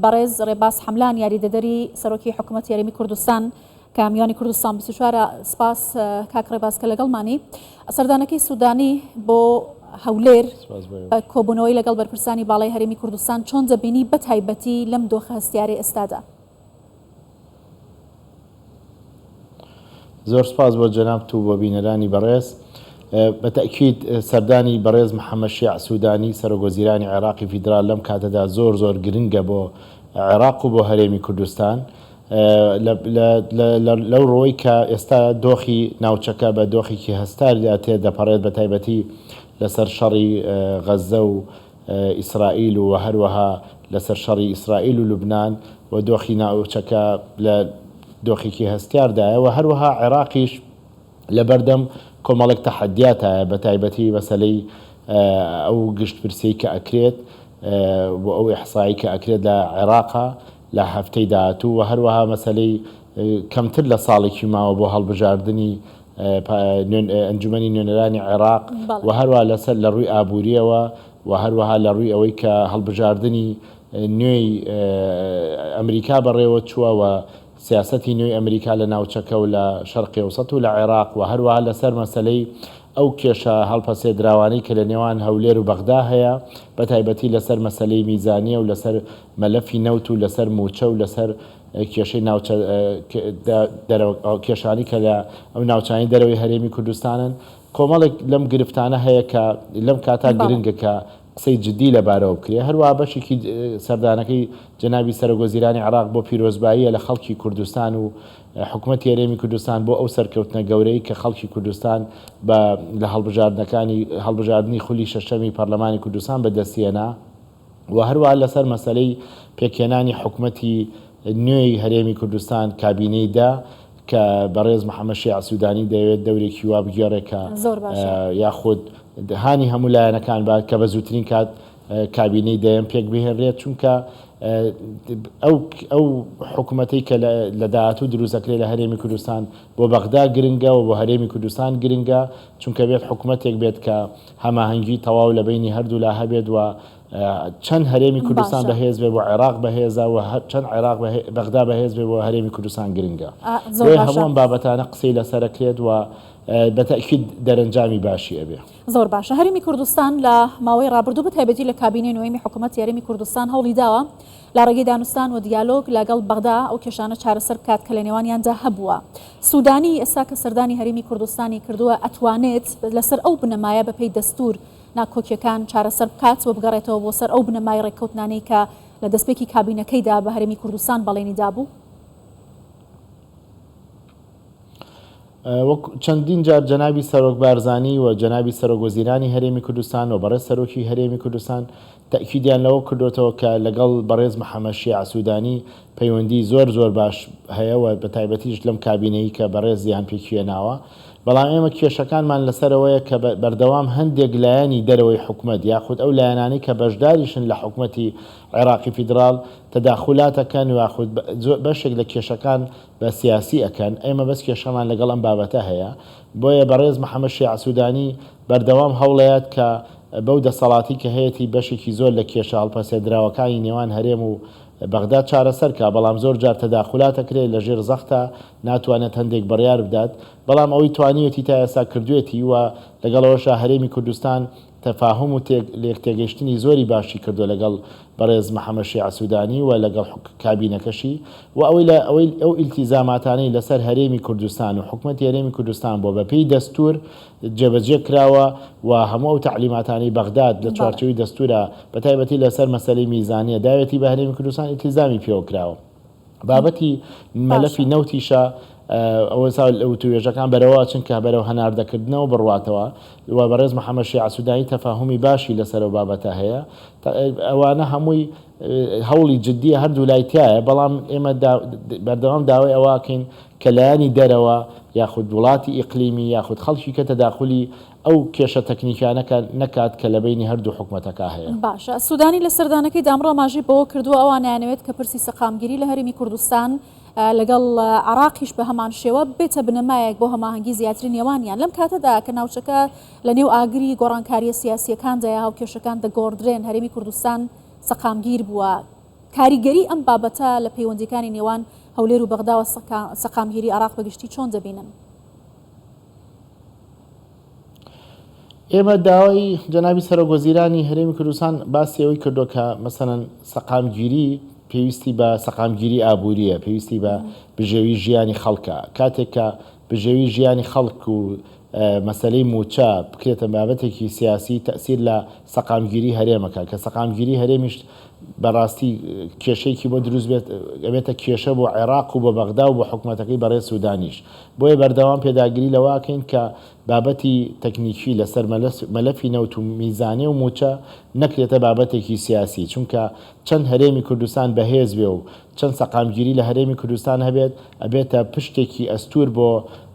بەڕێز ڕێباز حەملان یاریدەدەری سەرۆکی حکوومەتی هەرێمی کوردستان کە میوانی کوردستان 24 سپاس کاک ڕێباز کە لەگەڵمانی. سەردانەکەی سوودانی بۆ هەولێر بە کۆبوونەوەی لەگەڵ بەرپرسانی باڵای هەرێمی کوردستان چۆن دەبینی بە تایبەتی لەم دۆخە هەستیارەی ئێستادا؟ زۆر سپاس بۆ جەنابت و بۆ بینەرانی بەڕێز. بە تەئکید سەردانی بەڕێز محەمەد شیاع سودانی سەرۆک وەزیرانی عێراقی فیدرال لەم کاتەدا زۆر زۆر گرنگە بۆ عێراق و بۆ هەرێمی کوردستان لەو ڕووەی کە ئێستا دۆخی ناوچەکە بە دۆخێکی هەستاردا تێدەپەڕێت بە تایبەتی لەسەر شەڕی غەززە و ئیسرائیل و هەروەها لەسەر شەڕی ئیسرائیل و لوبنان و دۆخی ناوچەکە لە دۆخێکی هەستیاردایە و هەروەها عێراقیش لەبەردەم کۆمەڵێک تەحەدیاتایە بە تایبەتی مەسەلەی ئەو گشتپرسیەی کە ئەکرێت و ئەو ئیحسایی کە ئەکرێت لە عێراقا لە هەفتەی داهاتوو و هەروەها مەسەلەی کەمتر لە ساڵێکی ماوە بۆ هەڵبژاردنی ئەنجومەنی نوێنەرانی عێراق و هەروەها لەسەر لە ڕووی ئابوورییەوە و هەروەها لە ڕووی ئەوەی کە هەڵبژاردنی نوێی ئەمریکا بەڕێوە چووە و سیاسەتی نوێی ئەمریکا لە ناوچەکە و لە شەرقی ئەوسەت و لە عێراق و هەروەها لەسەر مەسەلەی ئەو کێشە هەڵپەسێدراوانەی کە لە نێوان هەولێر و بەغدا هەیە بە تایبەتی لەسەر مەسەلەی میزانیە و لەسەر مەلەفی نەوت و لەسەر مووچە و لەسەر کێشەی ناوچە دەرەوە کێشانی کە لە ئەو ناوچانی دەرەوەی هەرێمی کوردستانن کۆمەڵێک لەم گرفتانە هەیە کە لەم کاتا گرنگە کە قسەی جدی لەبارەوە بکرێ هەروە بەشێکی سەردانەکەی جەنابی سەرۆک وەزیرانی عێراق بۆ پیرۆزباییە لە خەڵکی کوردستان و حکومەتی هەرێمی کوردستان بۆ ئەو سەرکەوتنە گەورەی کە خەڵکی کوردستان بە لە هەڵبژاردنەکانی هەڵبژاردنی خولی شەشەمی پەرلەمانی کوردستان بەدەستیێنا. و هەروەها لەسەر مەسەلەی پێکهێنانی حکومەتی نوێی هەرێمی کوردستان کابینەی دە کە بەڕێز محەمەد شیاع سودانی دەیەوێت دەورێکی وا بگێڕێ کە زۆر باشە. یاخود هانی هەموو لایەنەکان بات کە بە زووترین کات کابینەی دەیەم پێک بهێنرێت چونکە ئەو ئەو حکومەتەی کە لە داهاتوو دروست دەکرێت لە هەرێمی کوردستان بۆ بەغدا گرنگە و بۆ هەرێمی کوردستان گرنگە چونکە بێت حکومەتێک بێت کە هەماهەنگی تەواو لە بەینی هەردوولا هەبێت و چەند هەرێمی کوردستان باشە. بەهێز بێ بۆ عێراق بەهێزە و چەند عێراق بەغدا بەهێز بێ بۆ هەرێمی کوردستان گرنگە. زۆر بۆیە باشە. هەموو ئەم بابەتانە قسەی لەسەر ئەکرێت و بە تەئکید دەرەنجامی باشی ئەبێ. زۆر باشە. هەرێمی کوردستان لە ماوەی ڕابردوو بە تایبەتی لە کابینەی نۆیەمی حکوومەتی هەرێمی کوردستان هەوڵی داوە لە ڕێگەی دانوستان و دیالۆگ لەگەڵ بەغدا ئەو کێشانە چارەسەر بکات کە لە نێوانیاندا هەبووە. سوودانی ئێستا کە سەردانی هەرێمی کوردستانی کردووە ئەتوانێت لەسەر ئەو بنەمایە بەپێی دەستوور ناکۆکیەکان چارەسەر بکات و بگەڕێتەوە بۆ سەر ئەو بنەمای ڕێککەوتنانەی کە لە دەستپێکی کابینەکەیدا بە هەرێمی کوردستان بەڵێنی دابوو؟ وەک چەندین جار جەنابی سەرۆک بارزانی و جەنابی سەرۆک وەزیرانی هەرێمی کوردستان و بەڕێز سەرۆکی هەرێمی کوردستان تەئکیدیان لەوە کردۆتەوە کە لەگەڵ بەڕێز محەمەد شیاع سودانی پەیوەندی زۆر زۆر باش هەیە و بەتایبەتیش لەم کابینەی کە بەڕێزیان پێکهێناوە بەڵام ئێمە کێشەکانمان لەسەر ئەوەیە کە بەردەوام هەندێک لایەنی دەرەوەی حکومەت یاخود ئەو لایەنانەی کە بەشداریشن لە حکومەتی عێراقی فیدراڵ تەداخولات ئەکەن یاخود بەشێک لە کێشەکان بە سیاسی ئەکەن، ئێمە بەس کێشەمان لەگەڵ ئەم بابەتە هەیە، بۆیە بەڕێز محەمەد شیاع سودانی بەردەوام هەوڵەیات کە بەو دەسەڵاتی کە هەیەتی بەشێکی زۆر لە کێشە هەڵپەسێردراوەکانی نێوان هەرێم و بەغدا چارەسەر کا، بەڵام زۆر جار تەداخولات ئەکرێ لە ژێر زەختا ناتوانێت هەندێک بڕیار بدات، بەڵام ئەوەی توانیوێتی تا ئێستا کردوێتی و لەگەڵ ئەوەشا هەرێمی کوردستان تەفاهوم و لێکتێگەیشتنی زۆری باشی کردوە لەگەڵ بەڕێز محەمەد شیاع سودانی و لەگەڵ کابینەکەشی و ئەوەی لە ئەوەی ئەو ئیلتیزاماتانەی لەسەر هەرێمی کوردستان و حکومەتی هەرێمی کوردستان بووە بە پێی دەستور جێبەجێ کراوە و هەموو ئەو تەعلیماتانەی بەغداد لە چوارچێوەی دەستورا بە تایبەتی لەسەر مەسەلەی میزانیە داوێتی بە هەرێمی کوردستان ئیلتیزامی پێوە کراوە. بابەتی مەلەفی نەوتیشە ئەوەسا لە وتووێژەکان بەرەوە ئەچن کە بەرەو هەناردەکردنەوە بڕواتەوە و بەڕێز محەمەد شیاع سودانی تەفاهومی باشی لەسەر ئەو بابەتە هەیە ئەوانە هەمووی هەوڵی جدیە هەردوو لای تایە بەڵام ئێمە بەردەوام داوای ئەوەکەین کە لایەنی دەرەوە یاخود وڵاتی ئیقلیمی یاخود خەڵکی کە تەداخولی ئەو کێشە تەکنیکیانە کە نەکات کە لە بەینی هەردوو حکومەتەکە هەیە. باشە سودانی لە سەردانەکەیدا ئەمڕۆ ئاماژەی بەوە کردووە ئەوان نایانەوێت کە پرسی سەقامگیری لە هەرێمی کوردستان لەگەڵ عێراقیش بە هەمان شێوە ببێتە بنەمایەک بۆ هەماهەنگی زیاتری نێوانیان لەم کاتەدا کە ناوچەکە لە نێو ئاگری گۆڕانکارییە سیاسییەکاندایە هاوکێشەکان دەگۆڕدرێن هەرێمی کوردستان سەقامگیر بووە. کاریگەری ئەم بابەتە لە پەیوەندیەکانی نێوان هەولێر و بەغدا و سەقامگیری عێراق بە گشتی چۆن دەبینن؟ ئێمە داوای جەنابی سەرۆک وەزیرانی هەرێمی کوردستان باسی ئەوەی کردووە کە مەسەلەن سەقامگیری پێویستی بە سەقامگیری ئابووریە، پێویستی بە بژێوی ژیانی خەڵکە. کاتێک کە بژێوی ژیانی خەڵک و مەسەلەی مووچە بکرێتە بابەتێکی سیاسی تەئسیر لە سەقامگیری هەرێمەکە کە سەقامگیری هەرێمیش بە ڕاستی کێشەیەکی بۆ دروست بێت ئەبێتە کێشە بۆ عێراق و بۆ بەغدا و بۆ حکومەتەکەی بەڕێز سودانیش بۆیە بەردەوام پێداگری لەوە ئەکەین کە بابەتی تەکنیکی لەسەر مەلەفی نەوت و میزانیە و مووچە نەکرێتە بابەتێکی سیاسی چونکە چەند هەرێمی کوردستان بەهێز بێ و چەند سەقامگیری لە هەرێمی کوردستان هەبێت ئەبێتە پشتێکی ئەستوور بۆ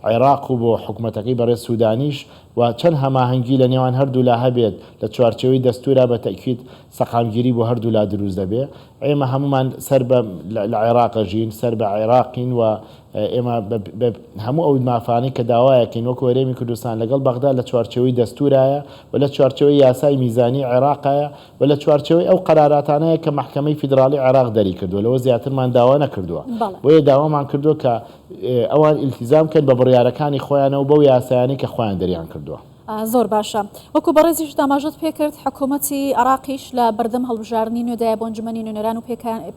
عێراق و بۆ حکومەتەکەی بەڕێز سودانیش و چەند هەماهەنگی لە نێوان هەردوولا هەبێت لە چوارچێوەی دەستوورا بە تەئکید سەقامگیری بۆ هەردوولا دروست دەبێ. ئێمە هەموومان سەر بە لە عێراق ئەژین، سەر بە عێراقین و ئێمە بە هەموو ئەو مافانەی کە داوایەکەین وەکو هەرێمی کوردستان لەگەڵ بەغدا لە چوارچێوەی دەستوورایە و لە چوارچێوەی یاسای میزانی عێراقایە و لە چوارچێوەی ئەو قەراراتانەیە کە مەحکەمەی فیدراڵی عێراق دەریکردووە، لەوە زیاترمان داوا نەکردووە. بۆیە داوامان کردووە کە ئەوان ئیلتیزام بکەن بە بڕیارەکانی خۆیانەوە بەو یاسایانەی کە خۆیان دەریان کردووە. زۆر باشە. وەکو بەڕێزیشت ئاماژەت پێکرد حکوومەتی عێراقیش لە بەردەم هەڵبژاردنی نوێدایە بۆ ئەنجومەنی نوێنەران و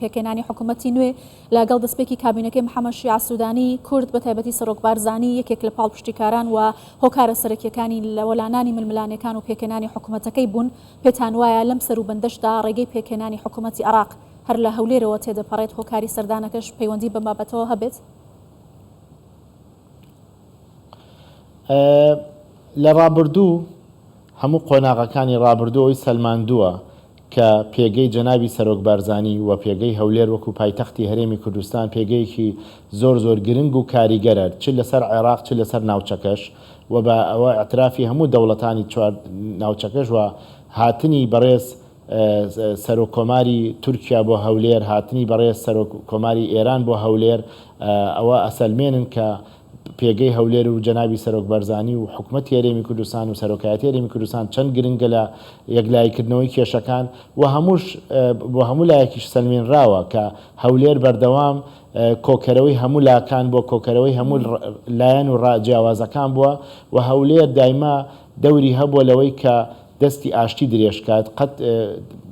پێکهێنانی حکوومەتی نوێ لەگەڵ دەستپێکی کابینەکەی محەمەد شیاع سوودانی، کورد بە تایبەتی سەرۆک بارزانی یەکێک لە پاڵپشتیکاران و هۆکارە سەرەکییەکانی لە وەلانانی ململانێکان و پێکهێنانی حکوومەتەکەی بوون، پێتان وایە لەم سەروبەندەشدا ڕێگەی پێکهێنانی حکوومەتی عێراق هەر لە هەولێرەوە تێدەپەڕێت هۆکاری سەردانەکەش پەیوەندی بەم بابەتەوە هەبێت؟ لە ڕابردوو هەموو قۆناغەکانی ڕابردوو ئەوەی سەلماندووە کە پێگەی جەنابی سەرۆک بارزانی و پێگەی هەولێر وەکو پایتەختی هەرێمی کوردستان پێگەیەکی زۆر زۆر گرنگ و کاریگەرە چ لەسەر عێراق چ لەسەر ناوچەکەش و بە ئەوە ئیعترافی هەموو دەوڵەتانی چوار ناوچەکەش و هاتنی بەڕێز سەرۆک کۆماری تورکیا بۆ هەولێر، هاتنی بەڕێز سەرۆک کۆماری ئێران بۆ هەولێر ئەوە ئەسەلمێنن کە پێگەی هەولێر و جەنابی سەرۆک بارزانی و حکومەتی هەرێمی کوردستان و سەرۆکایەتی هەرێمی کوردستان چەند گرنگە لە یەکلاییکردنەوەی کێشەکان و هەمووش بۆ هەموو لایەکیش سەلمێنراوە کە هەولێر بەردەوام کۆکەرەوەی هەموو لاکان بووە، کۆکەرەوەی هەموو لایەن و ڕا جیاوازەکان بووە و هەولێر دایما دەوری هەبووە لەوەی کە دەستی ئاشتی درێژ کات، قەت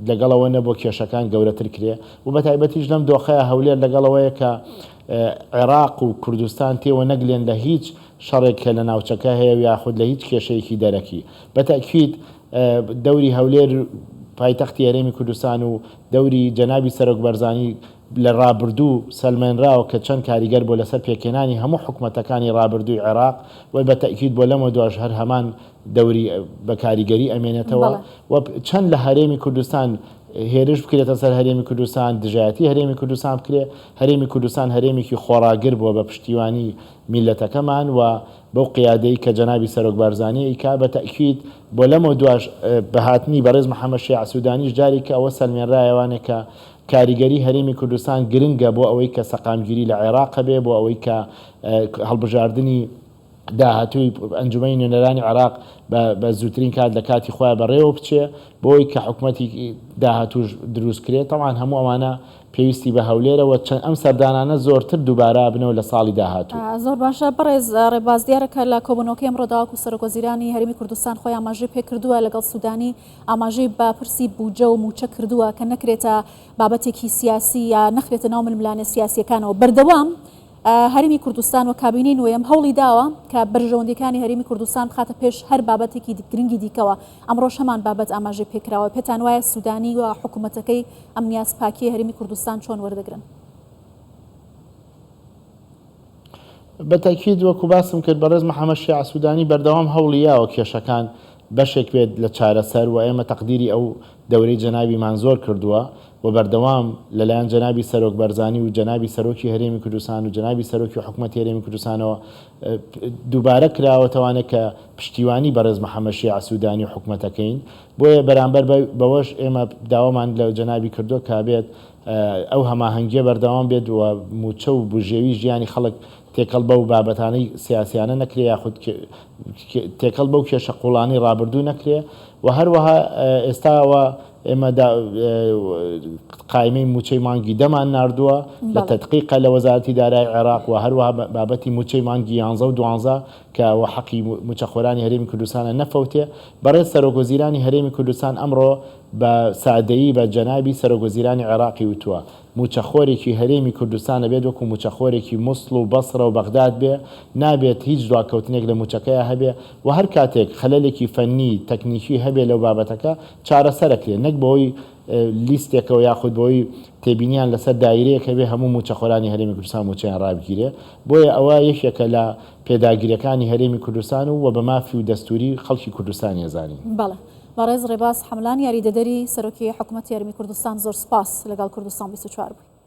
لەگەڵ ئەوە نەبووە کێشەکان گەورەتر کرێ و بەتایبەتیش لەم دۆخەیا هەولێر لەگەڵ ئەوەیە کە عێراق و کوردستان تێوە نەگلێن لە هیچ شەڕێک کە لە ناوچەکە هەیە و یاخود لە هیچ کێشەیەکی دەرەکی. بە تەئکید دەوری هەولێر پایتەختی هەرێمی کوردستان و دەوری جەنابی سەرۆک بەرزانی لە ڕابردوو سەلمێنراوە کە چەند کاریگەر بووە لەسەر پێکهێنانی هەموو حکومەتەکانی ڕابردووی عێراق و بە تەئکید بۆ لەمەودواش هەر هەمان دەوری بە کاریگەری ئەمێنێتەوە و چەند لە هەرێمی کوردستان هێرش بکرێتە سەر هەرێمی کوردستان، دژایەتی هەرێمی کوردستان بکرێ، هەرێمی کوردستان هەرێمێکی خۆڕاگر بووە بە پشتیوانی میللەتەکەمان و بەو قیادەی کە جەنابی سەرۆک بارزانی ئەیکا بە تەئکید بۆ لەمەودواش بە هاتنی بەڕێز محەمەد شیاع سودانیش جارێکی ئەوە سەلمێنرایەوانێ کە کاریگەری هەرێمی کوردستان گرنگە بۆ ئەوەی کە سەقامگیری لە عێراق هەبێ بۆ ئەوەی کە هەڵبژاردنی داهاتووی ئەنجومەنی نوێنەرانی عێراق بە زووترین کات لە کاتی خۆیان بەڕێوە بچێ بۆی کە حکومەتی داهاتووش دروست کرێ تەبعەن هەموو ئەوانە پێویستی بە هەولێرە و چەند ئەم سەردانانە زۆرتر دووبارە بنەوە لە ساڵی داهاتوو. زۆر باشە بەڕێز ڕێباز، دیارە کە لە کۆبوونەوەکەی ئەمڕۆدا وەکو سەرۆکوەزیرانی هەرێمی کوردستان خۆی ئاماژەی پێکردووە لەگەڵ سودانی ئاماژەی بە پرسی بودجە و مووچە کردووە کە نەکرێتە بابەتێکی سیاسی یا نەخرێتە ناو ململانێ سیاسییەکانەوە بەردەوام هەرێمی کوردستان و کابینەی نۆیەم هەوڵی داوە کە بەرژەوەندییەکانی هەرێمی کوردستان بخاتە پێش هەر بابەتێکی گرنگی دیکەوە، ئەمڕۆش هەمان بابەت ئاماژەی پێکراوە، پێتان وایە سودانی و حکومەتەکەی ئەم نیازپاکییەی هەرێمی کوردستان چۆن وەردەگرن؟ بە تەئکید وەکو باسم کرد بەڕێز محەمەد شیاع سودانی بەردەوام هەوڵی یاوە کێشەکان بەشێک بێت لە چارەسەر و ئێمە تەقدیری ئەو دەورەی جەنابیمان زۆر کردووە و بەردەوام لەلایەن جەنابی سەرۆک بەرزانی و جەنابی سەرۆکی هەرێمی کوردستان و جەنابی سەرۆکی حکومەتی هەرێمی کوردستانەوە دووبارە کراوەتەوانێ کە پشتیوانی بەڕێز محەمەد شیاع سودانی و حکومەتەکەین بۆیە بەرامبەر بەوەش ئێمە داوامان لە جەنابی کردووە کە بێت ئەو هەماهەنگیە بەردەوام بێت و مووچە و بژێوی ژیانی خەڵک تێکەڵ بەو بابەتانەی سیاسیانە نەکرێ یاخود تێکەڵ بەو کێشە قوڵانەی ڕابردوو نەکرێ و هەروەها ئێستاوە ئێمە قایمەی مووچەی مانگی دەمان ناردووە لە تەدقیقە لە وەزارەتی دارایی عێراق و هەروەها بابەتی مووچەی مانگی یانزە و دوانزە کە وە حەقی مووچەخۆرانی هەرێمی کوردستانە نەفەوتێ. بەڕێز سەرۆکوەزیرانی هەرێمی کوردستان ئەمڕۆ بە سادەیی بە جەنابی سەرۆکوەزیرانی عێراقی وتووە مووچەخۆرێکی هەرێمی کوردستان ئەبێت وەکو مووچەخۆرێکی موسڵ و بەسرە و بەغداد بێ، نابێت هیچ دواکەوتنێک لە مووچەکەیا هەبێ و هەر کاتێک خەلەلێکی فەنی، تەکنیکی هەبێ لەو بابەتەکە چارەسەرەکرێ نەک بەوەی لیستێکەوە یاخود بەوەی تێبینیان لەسەر دایرەیەک هەبێ هەموو مووچەخۆرانی هەرێمی کوردستان مووچەیان ڕابگیرێ بۆیە ئەوە یەکێکە لە پێداگریەکانی هەرێمی کوردستان و وە بە مافی و دەستوری خەڵکی کوردستانی ئەزانین. بەڵێ بەڕێز ڕێباز حەملان یاریدەدەری سەرۆکی حکومەتی هەرێمی کوردستان زۆر سوپاس لەگەڵ کوردستان 24 بووی.